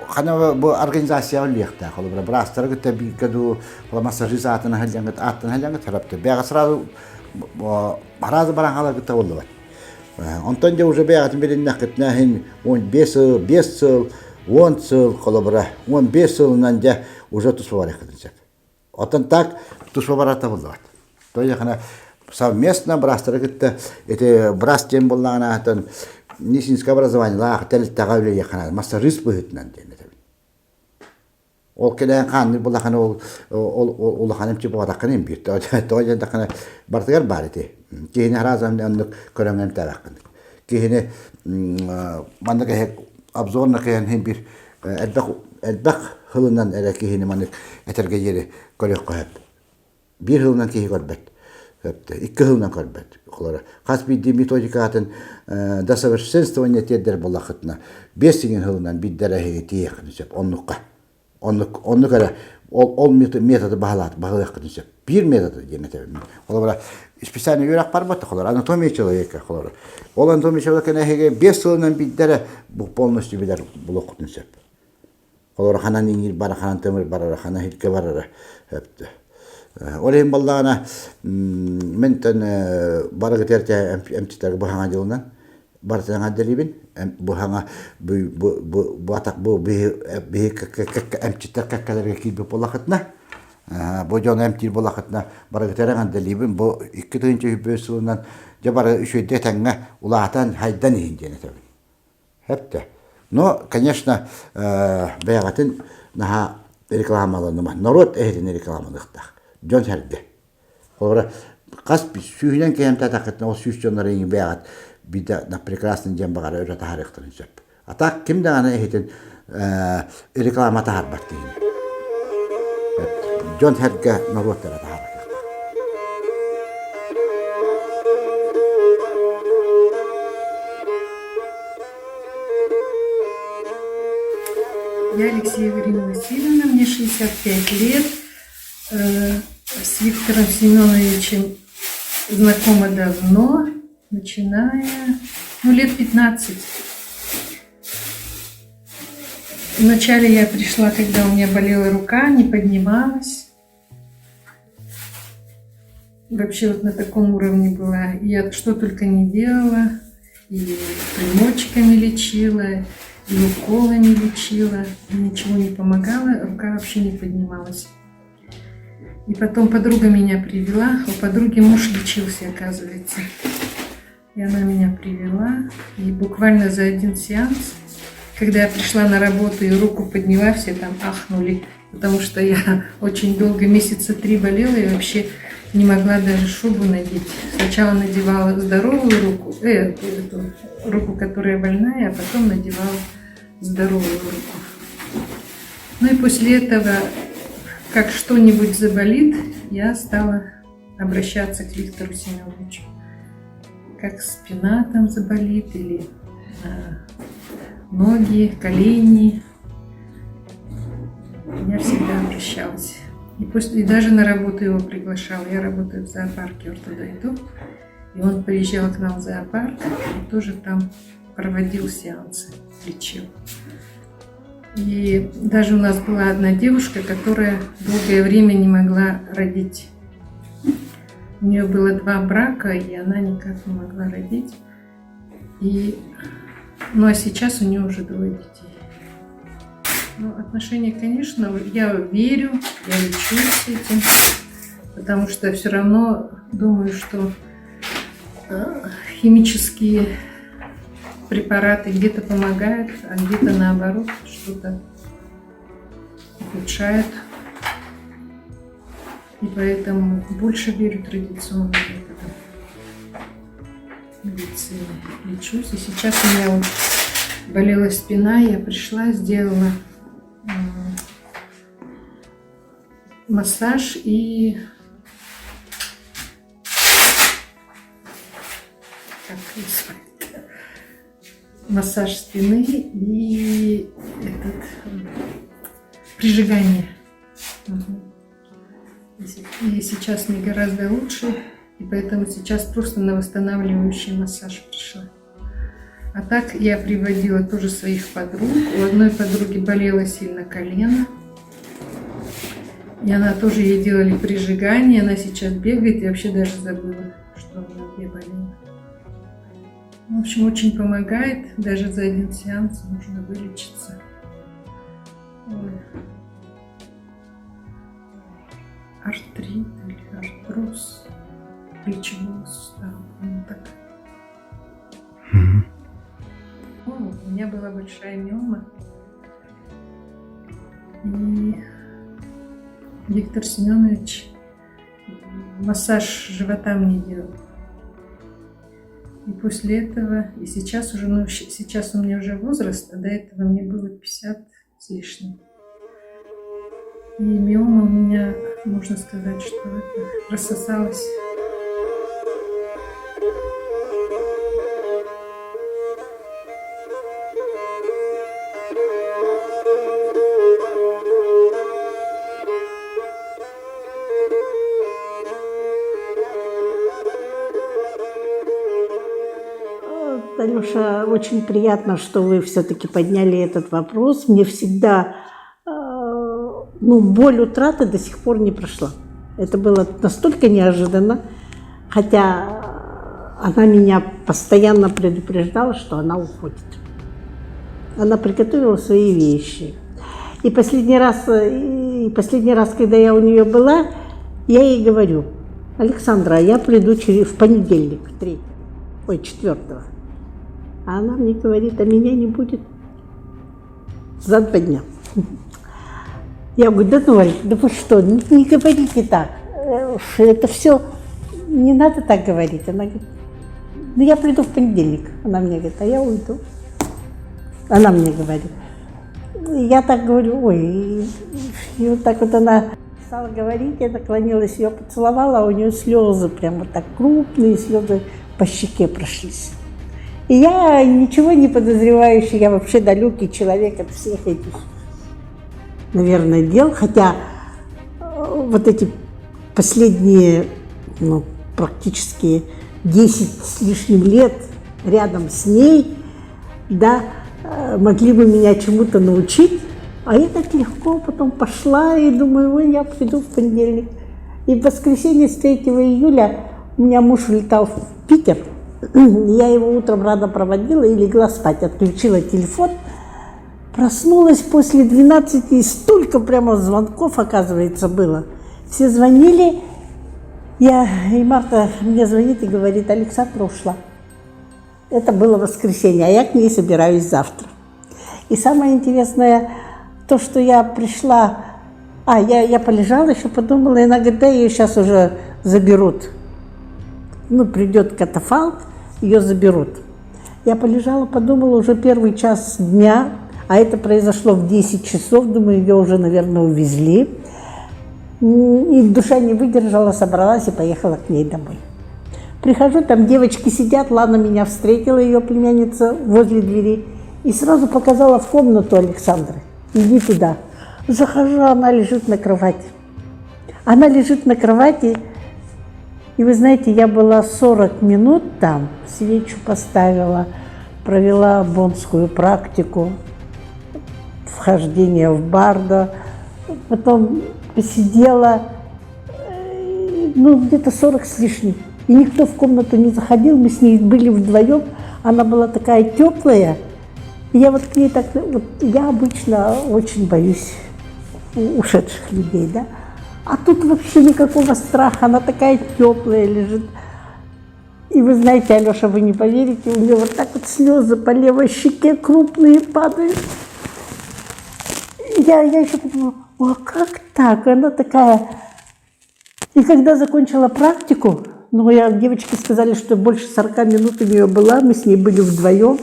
ханна бу организацияҕа үлэлиэхтээх. Холобура быраастары кытта бииргэ дуу, массажист аатын аһыллаҥыт, ааттан аһыллаҥыт харапты. Бэйэҕэ сразу сразу баран хаалар кытта буоллубат. Онтон дьэ уже бэйэҕитин билиннэххитинэ иһин 15 сыл, 5 сыл, 10 сыл холобура, 15 сылынан дьэ уже туспа барыаххытын сөп. Оттон так туспа барар табыллыбат. То есть совместно быраастары кытта ити быраас диэн буоллаҕына аһатан медицинское образованиелаах тэрилтэҕэ үлэлиэххэ наада массажист быһыытынан диэн этэбин. Ол кэлээн хаанныыр буоллаххына ол ол улахан эмчи буолбатаххына имбиир. Тоҕо диэтэххинэ барытыгар баар ити. Киһини араас оннук көрөҥ эмтээбэххин. Киһини маннык обзорно киһин биир элбэх элбэх сылынан эрэ киһини маннык этэргэ диэри көрүөххэ сөп. Биир сылынан киһи көрбөт. Икки сылынан көрбөт. Холоро хас биирдии методикатын до совершенствования тиэрдэр буоллаххытына, биэс сиҥин сылынан биирдэ эрэ тиийиэххитин сөп. Оннукка. Оннук, оннук эрэ ол, ол методы баһылаат, баһылыаххытын сөп. Биир методы диэн этэбин. Холобура, специальный үөрэх барбат холобура, анатомия человека холобура. Ол анатомия человека эһиги биэс сылынан биирдэ эрэ полностью билэр булуоххутун сөп. Холобура, ханан иҥиир бара, ханан тымыр барара, ханан иһиргэ барара сөптө. Ол иһин буоллаҕына, ментэн барыгытыгар эмчитэргэ бу хаҥа дьылынан барытын эҕэрдэлиибин. Бу саҥа бу атах бу биһи эмчиттэр кэккэлэргэ киирбит буоллахытына бу дьону эмтиир буоллахытына барыгытыгар эҕэрдэлиибин. Бу 2025 сылынан дьэ бары үчүгэйдик этэҥҥэ улаатан хайдан иһин диэн этэбин. Эптэ. Но, конечно, бэйэҕитин наһаа рекламаланыма. Норуот эһитин рекламалыахтаах. Дьон сэргэ. Холобура, хас сүүһүнэн киһи эмтээтэххитинэ, ол сүүс дьоннор эйигин бэйэҕит биирдэ на прекрасный дьон баҕара өрө таһаарыахтарын сөп. А так ким даҕаны иһитин реклама таһаарбат киһини. Дьон сэргэ норуоттара таһаарар. Я Алексеева Ирина Васильевна, мне 65 лет. С Виктором Семеновичем знакома давно, начиная, ну, лет 15. Вначале я пришла, когда у меня болела рука, не поднималась. Вообще вот на таком уровне была. Я что только не делала. И примочками лечила, и уколами лечила. Ничего не помогало, рука вообще не поднималась. И потом подруга меня привела. У подруги муж лечился, оказывается. И она меня привела. И буквально за один сеанс, когда я пришла на работу и руку подняла, все там ахнули, потому что я очень долго, месяца три болела и вообще не могла даже шубу надеть. Сначала надевала здоровую руку, э, эту руку, которая больная, а потом надевала здоровую руку. Ну и после этого, как что-нибудь заболит, я стала обращаться к Виктору Семеновичу. Как спина там заболит или э, ноги, колени. Я всегда обращалась. И, после, и даже на работу его приглашала. Я работаю в зоопарке Ортодойду. И он приезжал к нам в зоопарк и тоже там проводил сеансы, лечил. И даже у нас была одна девушка, которая долгое время не могла родить. У нее было два брака, и она никак не могла родить. И, ну а сейчас у нее уже двое детей. Ну, отношения, конечно, я верю, я лечусь этим, потому что все равно думаю, что э, химические препараты где-то помогают, а где-то наоборот что-то ухудшают. И поэтому больше верю традиционным методам медицины. Лечусь. И сейчас у меня вот болела спина, я пришла, сделала массаж и как называется? Массаж спины и этот прижигание. Угу. И сейчас мне гораздо лучше, и поэтому сейчас просто на восстанавливающий массаж пришла. А так я приводила тоже своих подруг. У одной подруги болело сильно колено. И она тоже ей делали прижигание. Она сейчас бегает и вообще даже забыла, что она где болела. В общем, очень помогает. Даже за один сеанс можно вылечиться. Ой. Артрит или артроз плечевого сустава. Ну, так. О, у меня была большая миома. И Виктор Семенович массаж живота мне делал. И после этого, и сейчас уже, ну, сейчас у меня уже возраст, а до этого мне было 50 с лишним. И миома у меня, можно сказать, что это рассосалась. Танюша, очень приятно, что вы все-таки подняли этот вопрос. Мне всегда, э, ну, боль утраты до сих пор не прошла. Это было настолько неожиданно, хотя она меня постоянно предупреждала, что она уходит. Она приготовила свои вещи. И последний раз, и последний раз, когда я у нее была, я ей говорю, Александра, я приду через, в понедельник, 3, ой, 4. А она мне говорит, а меня не будет за два дня. Я говорю, да ну, Аль, да вы что, не, не говорите так. Э, это все, не надо так говорить. Она говорит, ну я приду в понедельник. Она мне говорит, а я уйду. Она мне говорит. Я так говорю, ой, и вот так вот она стала говорить, я наклонилась, ее поцеловала, а у нее слезы, прям вот так крупные слезы по щеке прошлись. И я ничего не подозревающий, я вообще далекий человек от всех этих, наверное, дел, хотя э, вот эти последние, ну, практически 10 с лишним лет рядом с ней, да, э, могли бы меня чему-то научить, а я так легко потом пошла и думаю, ой, я приду в понедельник. И в воскресенье с 3 июля у меня муж улетал в Питер. Я его утром рано проводила и легла спать, отключила телефон. Проснулась после 12, и столько прямо звонков, оказывается, было. Все звонили, я, и Марта мне звонит и говорит, Александра ушла. Это было воскресенье, а я к ней собираюсь завтра. И самое интересное, то, что я пришла, а, я, я полежала еще, подумала, и она говорит, да, ее сейчас уже заберут. Ну, придет катафалк, ее заберут. Я полежала, подумала, уже первый час дня, а это произошло в 10 часов, думаю, ее уже, наверное, увезли. И душа не выдержала, собралась и поехала к ней домой. Прихожу, там девочки сидят, Лана меня встретила, ее племянница, возле двери, и сразу показала в комнату Александры. Иди туда. Захожу, она лежит на кровати. Она лежит на кровати, и вы знаете, я была 40 минут там, свечу поставила, провела бонскую практику, вхождение в бардо, потом посидела, э, ну, где-то 40 с лишним. И никто в комнату не заходил, мы с ней были вдвоем, она была такая теплая. И я вот к ней так, вот я обычно очень боюсь ушедших людей, да. А тут вообще никакого страха, она такая теплая лежит. И вы знаете, Алеша, вы не поверите, у нее вот так вот слезы по левой щеке крупные падают. Я, я еще подумала, о, как так? Она такая... И когда закончила практику, ну, я, девочки сказали, что больше 40 минут у нее была, мы с ней были вдвоем.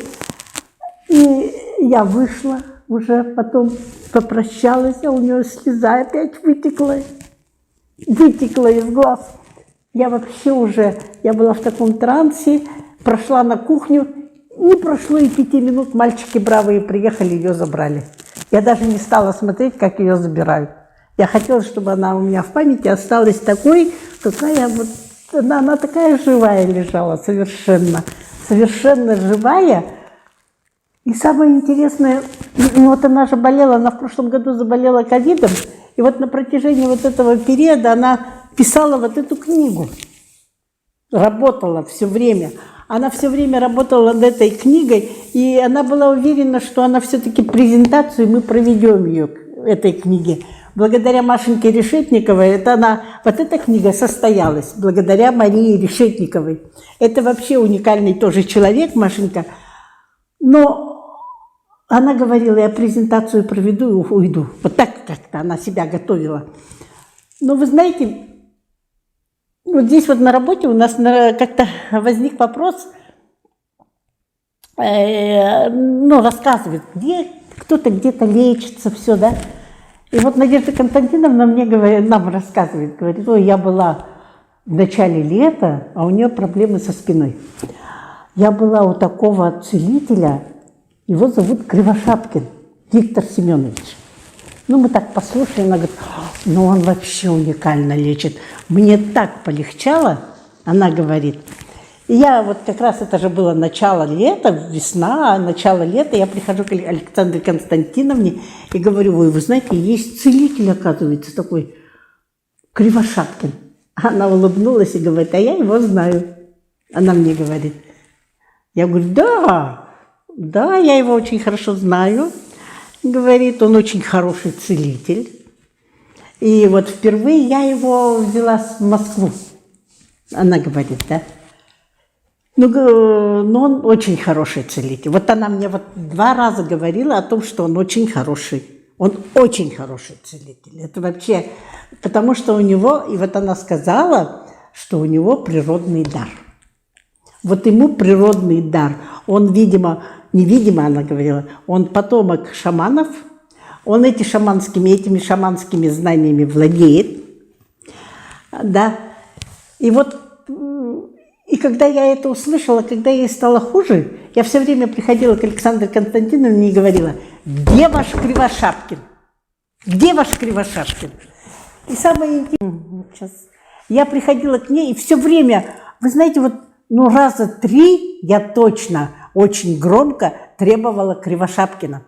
И я вышла уже потом, попрощалась, а у нее слеза опять вытекла, вытекла из глаз. Я вообще уже, я была в таком трансе, прошла на кухню, не прошло и пяти минут, мальчики бравые приехали, ее забрали. Я даже не стала смотреть, как ее забирают. Я хотела, чтобы она у меня в памяти осталась такой, какая вот... Она, она такая живая лежала совершенно. Совершенно живая. И самое интересное, ну вот она же болела, она в прошлом году заболела ковидом, и вот на протяжении вот этого периода она писала вот эту книгу, работала все время. Она все время работала над этой книгой, и она была уверена, что она все-таки презентацию, мы проведем ее, этой книге. Благодаря Машеньке Решетниковой, это она, вот эта книга состоялась, благодаря Марии Решетниковой. Это вообще уникальный тоже человек, Машенька. Но она говорила, я презентацию проведу и уйду. Вот так как-то она себя готовила. Но вы знаете, вот здесь вот на работе у нас как-то возник вопрос, э, ну, рассказывает, где кто-то где-то лечится, все, да. И вот Надежда Константиновна мне говорит, нам рассказывает, говорит, ой, я была в начале лета, а у нее проблемы со спиной. Я была у такого целителя, его зовут Кривошапкин Виктор Семенович. Ну, мы так послушали, она говорит, ну, он вообще уникально лечит. Мне так полегчало, она говорит. И я вот как раз, это же было начало лета, весна, начало лета, я прихожу к Александре Константиновне и говорю, ой, вы знаете, есть целитель, оказывается, такой, Кривошапкин. Она улыбнулась и говорит, а я его знаю. Она мне говорит. Я говорю, да, да, я его очень хорошо знаю. Говорит, он очень хороший целитель. И вот впервые я его взяла в Москву. Она говорит, да. Ну, но он очень хороший целитель. Вот она мне вот два раза говорила о том, что он очень хороший. Он очень хороший целитель. Это вообще, потому что у него, и вот она сказала, что у него природный дар. Вот ему природный дар. Он, видимо, невидимо, она говорила, он потомок шаманов, он эти шаманскими, этими шаманскими знаниями владеет. Да. И вот и когда я это услышала, когда ей стало хуже, я все время приходила к Александре Константиновне и говорила, где ваш Кривошапкин? Где ваш Кривошапкин? И самое интересное, сейчас, я приходила к ней и все время, вы знаете, вот ну раза три я точно очень громко требовала Кривошапкина.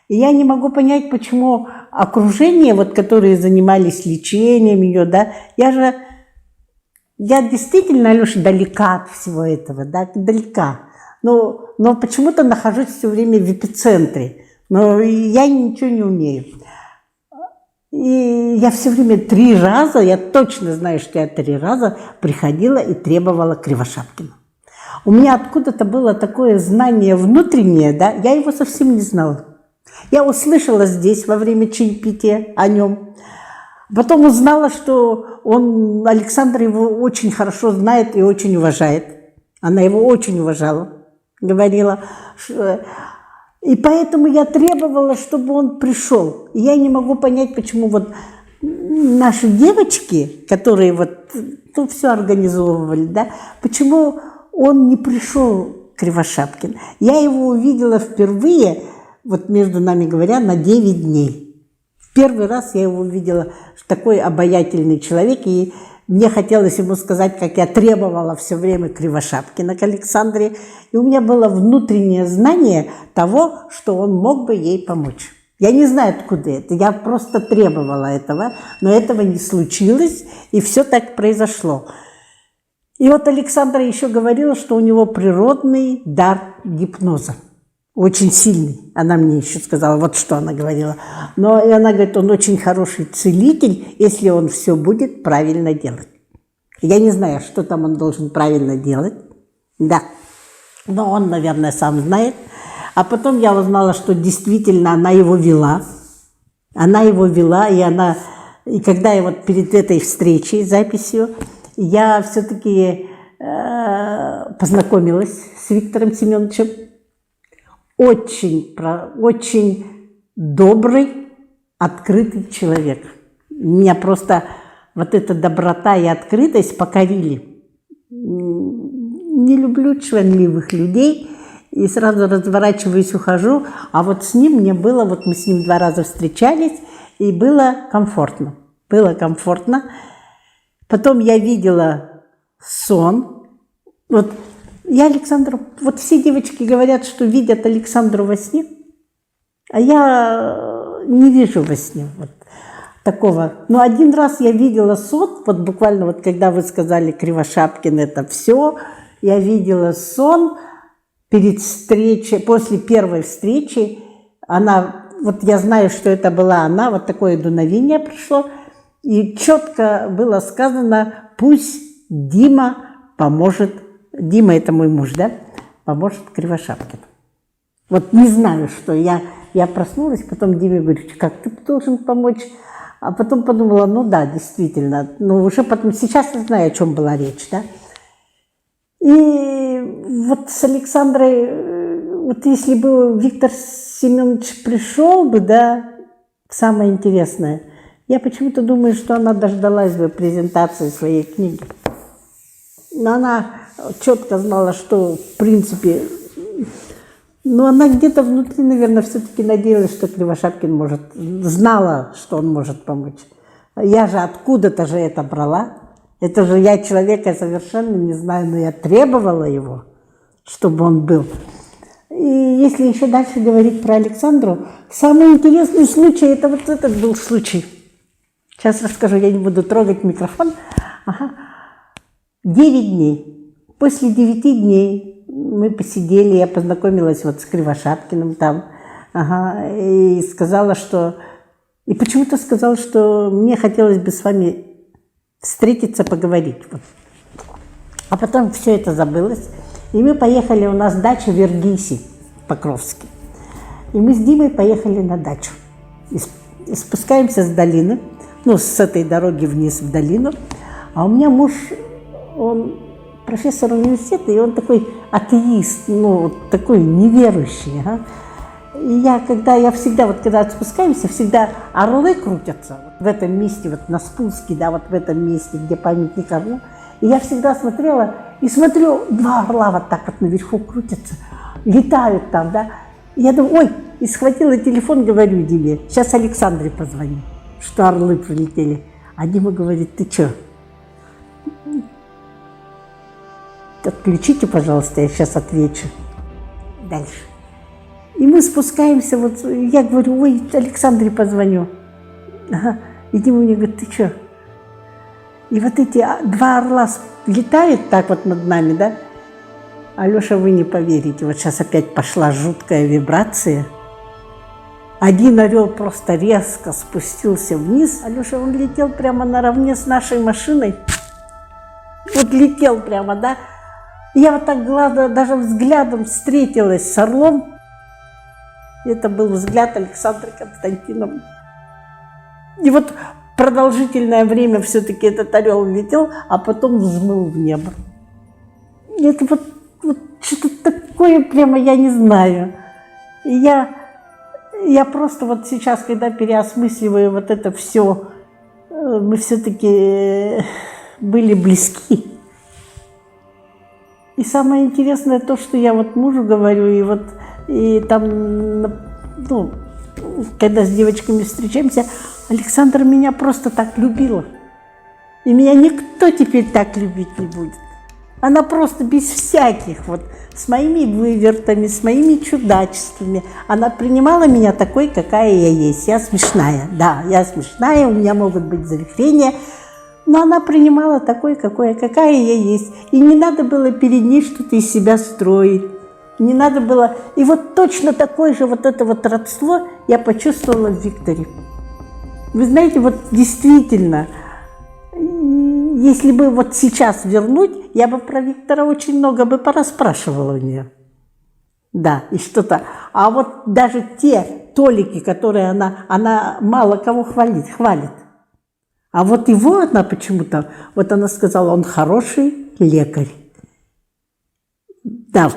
И я не могу понять, почему окружение, вот, которые занимались лечением ее, да, я же Я действительно, Алеша, далека от всего этого, да, далека. Но почему-то нахожусь все время в эпицентре. Но я ничего не умею. И я все время три раза, я точно знаю, что я три раза приходила и требовала Кривошапкина. У меня откуда-то было такое знание внутреннее, да, я его совсем не знала. Я услышала здесь во время чаепития о нем. Потом узнала, что он, Александр его очень хорошо знает и очень уважает. Она его очень уважала, говорила. И поэтому я требовала, чтобы он пришел. И я не могу понять, почему вот наши девочки, которые вот ну, все организовывали, да, почему он не пришел, Кривошапкин. Я его увидела впервые, вот между нами говоря, на 9 дней. В первый раз я его увидела, такой обаятельный человек, и мне хотелось ему сказать, как я требовала все время Кривошапкина к Александре. И у меня было внутреннее знание того, что он мог бы ей помочь. Я не знаю, откуда это, я просто требовала этого, но этого не случилось, и все так произошло. И вот Александра еще говорила, что у него природный дар гипноза. Очень сильный. Она мне еще сказала, вот что она говорила. Но и она говорит, он очень хороший целитель, если он все будет правильно делать. Я не знаю, что там он должен правильно делать. Да. Но он, наверное, сам знает. А потом я узнала, что действительно она его вела. Она его вела, и она... И когда я вот перед этой встречей, записью, я все-таки э, познакомилась с Виктором Семеновичем. Очень, очень добрый, открытый человек. Меня просто вот эта доброта и открытость покорили. Не люблю чванливых людей и сразу разворачиваюсь, ухожу. А вот с ним мне было, вот мы с ним два раза встречались, и было комфортно. Было комфортно. Потом я видела сон. Вот я Александру, вот все девочки говорят, что видят Александру во сне, а я не вижу во сне вот такого. Но один раз я видела сон, вот буквально вот когда вы сказали Кривошапкин, это все, я видела сон перед встречей, после первой встречи, она, вот я знаю, что это была она, вот такое дуновение пришло, и четко было сказано, пусть Дима поможет, Дима это мой муж, да, поможет Кривошапкину. Вот не знаю, что я, я проснулась, потом Диме говорю, как ты должен помочь? А потом подумала, ну да, действительно, ну уже потом, сейчас я знаю, о чем была речь, да. И вот с Александрой, э, вот если бы Виктор Семенович пришел бы, да, самое интересное, я почему-то думаю, что она дождалась бы презентации своей книги. Но она четко знала, что, в принципе, но она где-то внутри, наверное, все-таки надеялась, что Кривошапкин может, знала, что он может помочь. Я же откуда-то же это брала. Это же я человека совершенно не знаю, но я требовала его, чтобы он был. И если еще дальше говорить про Александру, самый интересный случай, это вот этот был случай. Сейчас расскажу, я не буду трогать микрофон. Ага. 9 дней. После 9 дней мы посидели, я познакомилась вот с Кривошапкиным там, ага, и сказала, что... И почему-то сказала, что мне хотелось бы с вами встретиться, поговорить. Вот. А потом все это забылось. И мы поехали, у нас дача в Иргисе, в Покровске. И мы с Димой поехали на дачу. И спускаемся с долины, ну, с этой дороги вниз в долину. А у меня муж, он профессор университета, и он такой атеист, ну, такой неверующий. Ага. И я, когда, я всегда, вот когда спускаемся, всегда орлы крутятся вот в этом месте, вот на спуске, да, вот в этом месте, где памятник орлу. И я всегда смотрела, и смотрю, два орла вот так вот наверху крутятся, летают там, да. И я думаю, ой, и схватила телефон, говорю Диме, сейчас Александре позвоню, что орлы прилетели. А Дима говорит, ты что? Отключите, пожалуйста, я сейчас отвечу. Дальше. И мы спускаемся, вот я говорю, ой, Александре позвоню. Ага. И Дима мне говорит, ты что? И вот эти два орла летают так вот над нами, да? Алеша, вы не поверите, вот сейчас опять пошла жуткая вибрация. Один орел просто резко спустился вниз. Алеша, он летел прямо наравне с нашей машиной. Вот летел прямо, да? Я вот так глаза, даже взглядом встретилась с орлом. Это был взгляд Александры Константиновны. И вот продолжительное время все-таки этот орел летел, а потом взмыл в небо. И это вот, вот что-то такое прямо я не знаю. И я, я просто вот сейчас, когда переосмысливаю вот это все, мы все-таки были близки. И самое интересное то, что я вот мужу говорю, и вот и там, ну, когда с девочками встречаемся, Александра меня просто так любила. И меня никто теперь так любить не будет. Она просто без всяких, вот, с моими вывертами, с моими чудачествами. Она принимала меня такой, какая я есть. Я смешная, да, я смешная, у меня могут быть завихрения, но она принимала такой, какой, какая я есть. И не надо было перед ней что-то из себя строить. Не надо было... И вот точно такое же вот это вот родство я почувствовала в Викторе. Вы знаете, вот действительно, если бы вот сейчас вернуть, я бы про Виктора очень много бы порасспрашивала у нее. Да, и что-то. А вот даже те толики, которые она, она мало кого хвалит, хвалит. А вот его она почему-то, вот она сказала, он хороший лекарь. Да,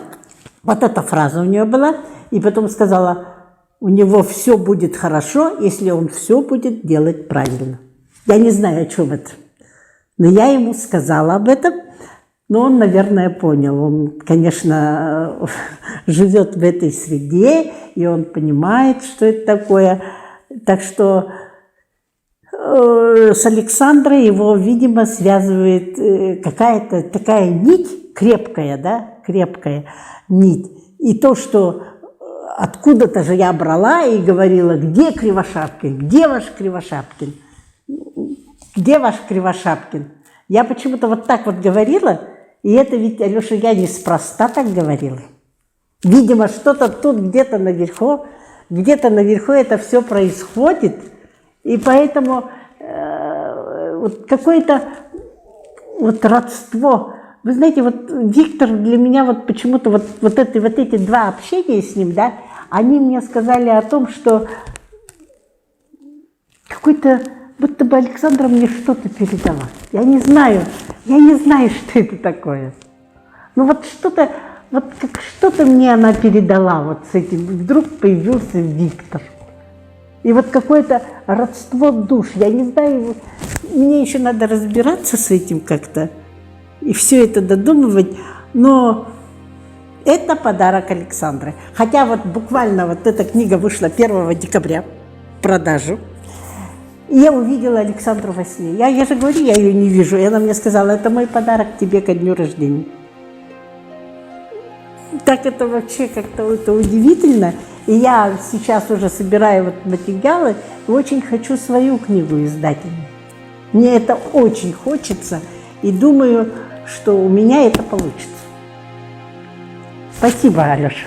вот эта фраза у нее была. И потом сказала, у него все будет хорошо, если он все будет делать правильно. Я не знаю, о чем это. Но я ему сказала об этом, но он, наверное, понял. Он, конечно, живет в этой среде, и он понимает, что это такое. Так что с Александрой его, видимо, связывает какая-то такая нить, крепкая, да, крепкая нить. И то, что откуда-то же я брала и говорила, где Кривошапкин, где ваш Кривошапкин, где ваш Кривошапкин? Я почему-то вот так вот говорила, и это ведь, Алеша, я неспроста так говорила. Видимо, что-то тут где-то наверху это все происходит, и поэтому вот какое-то вот родство. Вы знаете, вот Виктор для меня вот почему-то вот, вот, это, вот эти два общения с ним, да, они мне сказали о том, что какой-то, будто бы Александра мне что-то передала. Я не знаю, я не знаю, что это такое. Ну вот что-то, вот как что-то мне она передала вот с этим. Вдруг появился Виктор. И вот какое-то родство душ. Я не знаю, мне еще надо разбираться с этим как-то и все это додумывать, но это подарок Александры. Хотя вот буквально вот эта книга вышла 1 декабря в продажу. И я увидела Александру во сне. Я, я же говорю, я ее не вижу. И она мне сказала, это мой подарок тебе ко дню рождения. Так это вообще как-то это удивительно. И я сейчас уже собираю вот материалы и очень хочу свою книгу издать. Мне это очень хочется. И думаю, что у меня это получится. Спасибо, Алеша.